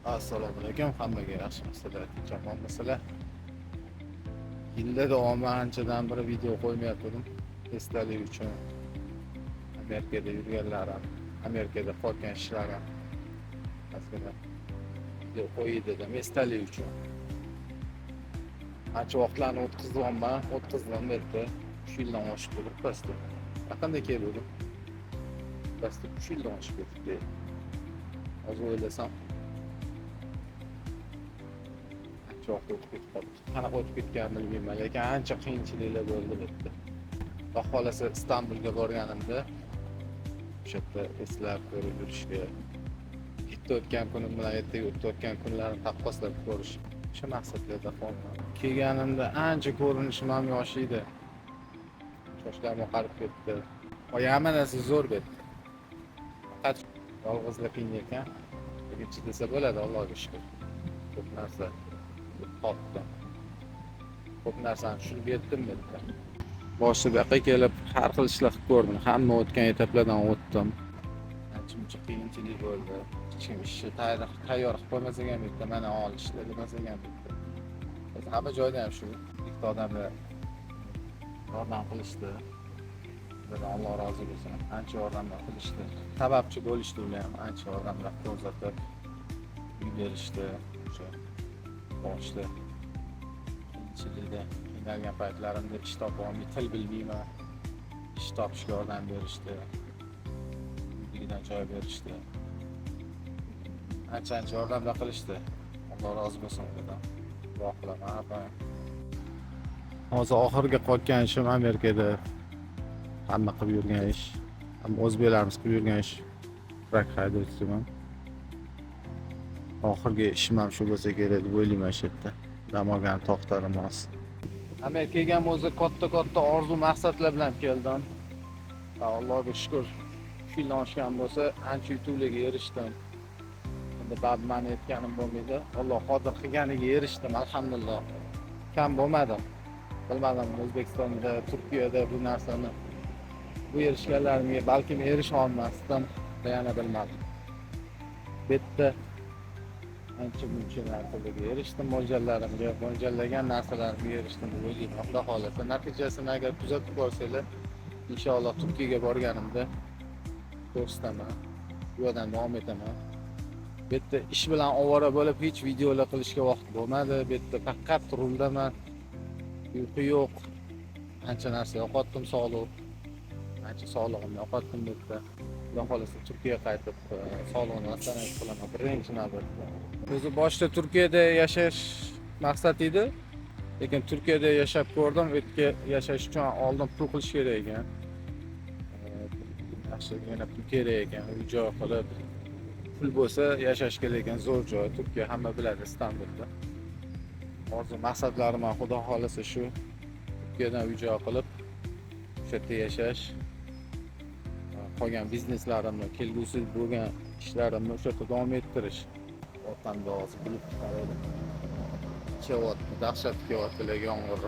Assalomu alaykum, hammaga yaxshimisizlar, jamoamisizlar? Yillar davomi anchadan beri video qo'ymayotgandim. Esdalik uchun Amerikada yurganlarim, Amerikada qolgan ishlarim. Ozgina video qo'yay dedim, esdalik uchun. Ancha vaqtlarni o'tkazyapman, o'tkazdim bu yerda. 3 yildan oshib birpasda. Yaqinda kelgandim. Birpasda 3 yildan oshib ketibdi. Hozir o'ylasam, ancha vaqt o'tib ketib qolibdi. Qanaqa o'tib ketganini bilmayman, lekin ancha qiyinchiliklar bo'ldi bu yerda. Xudo xohlasa, Istanbulga borganimda o'sha yerda eslab ko'rib yurishga, yerda o'tgan kunim bilan ertaga o'tayotgan kunlarimni taqqoslab ko'rish, o'sha maqsadlarda qolman. Kelganimda ancha ko'rinishim ham yosh edi. Sochlarim oqarib ketdi. Qolgan hamma narsa zo'r bu yerda. Faqat yolg'izlik qiyin ekan. Lekin chidasa bo'ladi, Allohga shukur. Ko'p narsa topdim. Ko'p narsani tushunib yetdim bu yerda. Boshida bu yoqqa kelib har xil ishlar qilib ko'rdim. Hamma o'tgan etaplardan o'tdim. Ancha muncha qiyinchilik bo'ldi. Hech kim ishni tayyor qilib qo'ymasak ham bitta, mana ol, ishla demasak ham bitta. O'zi hamma joyda ham shu. Ikkita odamlar yordam qilishdi. Ulardan Alloh rozi bo'lsin. Ancha yordamlar qilishdi. Sababchi bo'lishdi ular ham, ancha yordamlar ko'rsatib, uy berishdi. O'sha boshida qiyinchilikda qiynalgan paytlarimda ish topa olmay, til bilmayman. Ish topishga yordam berishdi. Uyligidan joy berishdi. Ancha ancha yordamlar qilishdi. Alloh rozi bo'lsin ulardan. Duo qilaman har doim. Hozir oxirgi qolgan ishim Amerikada hamma qilib yurgan ish, hamma o'zbeklarimiz qilib yurgan ish. Truck haydovchisiman. Oxirgi ishim ham shu bo'lsa kerak deb o'ylayman shu yerda. Dam olgan to'xtarim hozir. Amerikaga ham o'zi katta-katta orzu maqsadlar bilan keldim. Va Allohga shukur, 3 yildan oshgan bo'lsa, ancha yutuqlarga erishdim. Endi baribir mani aytganim bo'lmaydi. Alloh qodir qilganiga erishdim, alhamdulillah. Kam bo'lmadim. Bilmadim, O'zbekistonda, Turkiyada bu narsani, bu erishganlarimga balkim erisha olmasdim, yana bilmadim. Bu yerda ancha muncha narsalarga erishdim, mo'ljallarimga, mo'ljallagan narsalarimga erishdim deb o'ylayman. Xudo xohlasa, natijasini agar kuzatib borsanglar, inshaalloh Turkiyaga borganimda ko'rsataman. Bu yerdan davom etaman. Bu yerda ish bilan ovora bo'lib hech videolar qilishga vaqt bo'lmadi. Bu yerda faqat ruldaman. Uyqu yo'q. Ancha narsa yo'qotdim, sog'liq. Ancha sog'lig'imni yo'qotdim bu yerda. Xudo xohlasa, Turkiyaga qaytib sog'lig'imni восстановить qilaman birinchi navbatda. O'zi boshida Turkiyada yashash maqsad edi. Lekin Turkiyada yashab ko'rdim, u yerga yashash uchun oldin pul qilish kerak ekan. Yaxshigina pul kerak ekan, uy joy qilib, pul bo'lsa yashash kerak ekan, zo'r joy. Turkiya hamma biladi, Istanbulda. Orzu maqsadlarim ham, Xudo xohlasa, shu Turkiyadan uy joy qilib, o'sha yerda yashash, qolgan bizneslarimni, kelgusi bo'lgan ishlarimni o'sha yerda davom ettirish. Orqamda hozir bulut qaraydi. Kelyapti, dahshat kelyapti, lekin yomg'ir.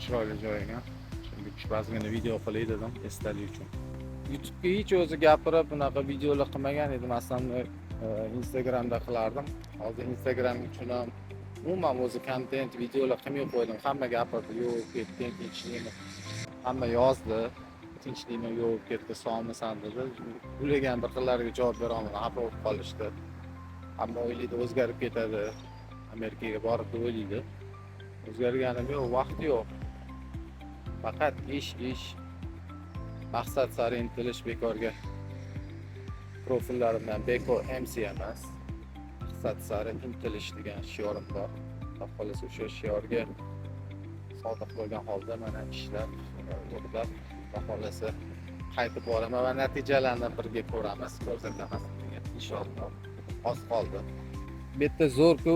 Chiroyli joy ekan. Shunga tushib ozgina video qilay dedim, esdalik uchun. YouTube'ga hech o'zi gapirib bunaqa videolar qilmagan edim. Aslida Instagramda qilardim. Hozir Instagram uchun ham umuman o'zi kontent, videolar qilmay qo'ydim. Hamma gapirdi, yo'q, ketding, tinchlikmi? Hamma yozdi, tinchlikmi, yo'q, ketdi, sog'misan dedi. Ularga ham bir xillariga javob bera olmadim, xafa bo'lib qolishdi. Hamma o'ylaydi, o'zgarib ketadi, Amerikaga borib deb o'ylaydi. O'zgarganim yo'q, vaqt yo'q. Faqat ish, ish. Maqsad sari intilish bekorga profillarimdan Beko MC emas. Maqsad sari intilish degan shiorim bor. Xudo xohlasa, o'sha shiorga sodiq bo'lgan holda mana ishlab, to'plab, Xudo xohlasa qaytib boraman va natijalarni birga ko'ramiz, ko'rsataman sizlarga inshaalloh. Oz qoldi. Bu yerda zo'r-ku,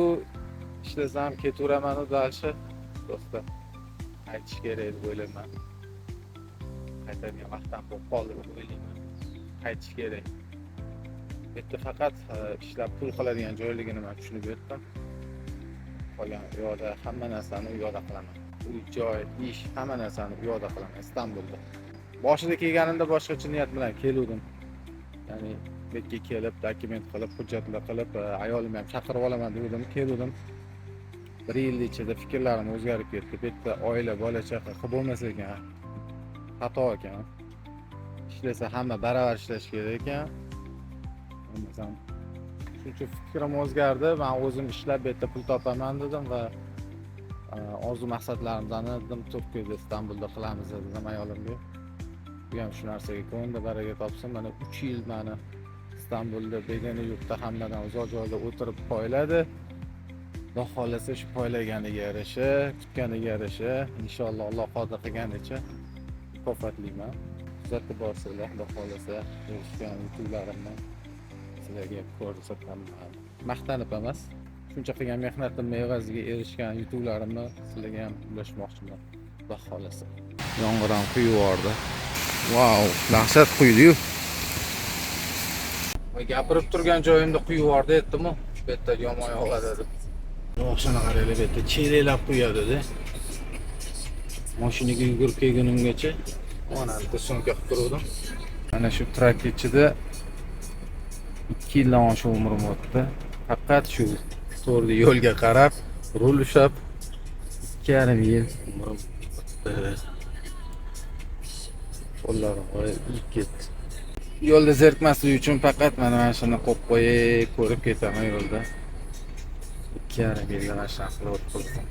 ishlasam ketaveraman дальше. Do'stlar, qaytish kerak deb o'ylayman. Qaytadigan vaqt ham bo'lib qoldi deb o'ylayman. Qaytish kerak. Bu yerda faqat ishlab pul qiladigan joyligini man tushunib yetdim. Qolgan u yoqda hamma narsani u yoqda qilaman. Uy, joy, ish, hamma narsani u yoqda qilaman, Istanbulda. Boshida kelganimda boshqacha niyat bilan keluvdim. Ya'ni Bu yerga kelib, dokument qilib, hujjatlar qilib, ayolimni ham chaqirib olaman degandim, kelgandim. Bir yil ichida fikrlarim o'zgarib ketdi. Bu yerda oila, bola chaqa qilib bo'lmas ekan. Xato ekan. Ishlasa hamma baravar ishlash kerak ekan. Bo'lmasam, shuning uchun fikrim o'zgardi. Man o'zim ishlab bu yerda pul topaman dedim va orzu maqsadlarimizni dedim Turkiyada, Istanbulda qilamiz dedim ayolimga. Bu ham shu narsaga ko'ndi, baraka topsin. Mana 3 yil mani Istanbulda begona yurtda, hammadan uzoq joyda o'tirib poyladi. Xudo xohlasa, shu poylaganiga yarasha, kutganiga yarasha, inshaalloh, Alloh qodir qilganicha mukofotliman. Kuzatib borsanglar, Xudo xohlasa, erishgan yutuqlarimni sizlarga ko'rsataman. Maqtanib emas, shuncha qilgan mehnatimni evaziga erishgan yutuqlarimni sizlarga ham ulashmoqchiman, Xudo xohlasa. Yomg'ir ham quyib yubordi. Vau, dahshat quydi-yu. Gapirib turgan joyimda quyib yubordi, aytdimu. Bu yerda yomon yog'adi deb. Oqshani qaranglar, bu yerda chelaklab quyadi-da. Mashinaga yugurib kelgunimgacha mana bitta съёмка qilib turuvdim. Mana shu truck ichida 2 yildan oshiq umrim o'tdi. Faqat shu to'g'ri yo'lga qarab, rul ushlab 2,5 yil umrim o'tdi. Qo'llarim uyib ketdi. Yo'lda zerikmaslik uchun faqat mana shuni qo'yib qo'yib, ko'rib ketaman yo'lda. 2,5 yilda mana shunaqa qilib o'tkazdim.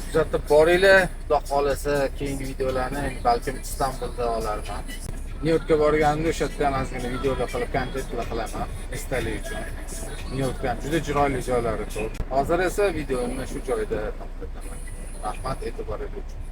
Kuzatib boringlar, Xudo xohlasa, keyingi videolarni balkim Istanbulda olarman. Nyu Yorkka borganimda o'sha yerda ham ozgina videolar qilib, kontentlar qilaman esdalik uchun. Nyu Yorkda ham juda chiroyli joylari ko'p. Hozir esa videomni shu joyda to'xtataman. Rahmat e'tiboringiz uchun.